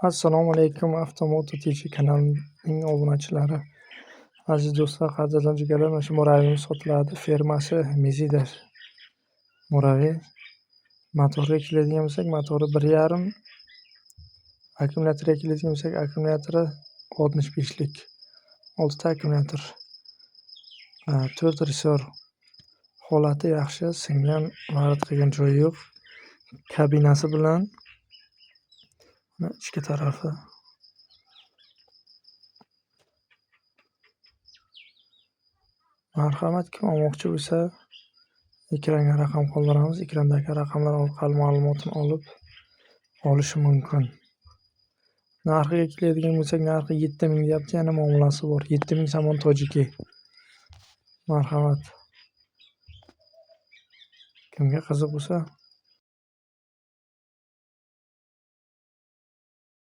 Assalomu alaykum, Avtomoto TJ kanalining obunachilari. Aziz do'stlar, qadrdon jigarlar, mana shu murabbiyimiz sotiladi. Fermasi Mezida murabbiy. Motorga keladigan bo'lsak, motori 1,5. Akkumulyatorga keladigan bo'lsak, akkumulyatori 65lik. 6 ta akkumulyator. 4 resor. Holati yaxshi, singan, g'alati qilgan joyi yo'q. Kabinasi bilan ichki tarafi. Marhamat, kim olmoqchi bo'lsa, ekranga raqam qoldiramiz. Ekrandagi raqamlar orqali ma'lumotini olib olishi mumkin. Narxiga keladigan bo'lsak, narxi 7000 deyapti, yana muomalasi bor. 7000 somon tojiki. Marhamat. Kimga qiziq bo'lsa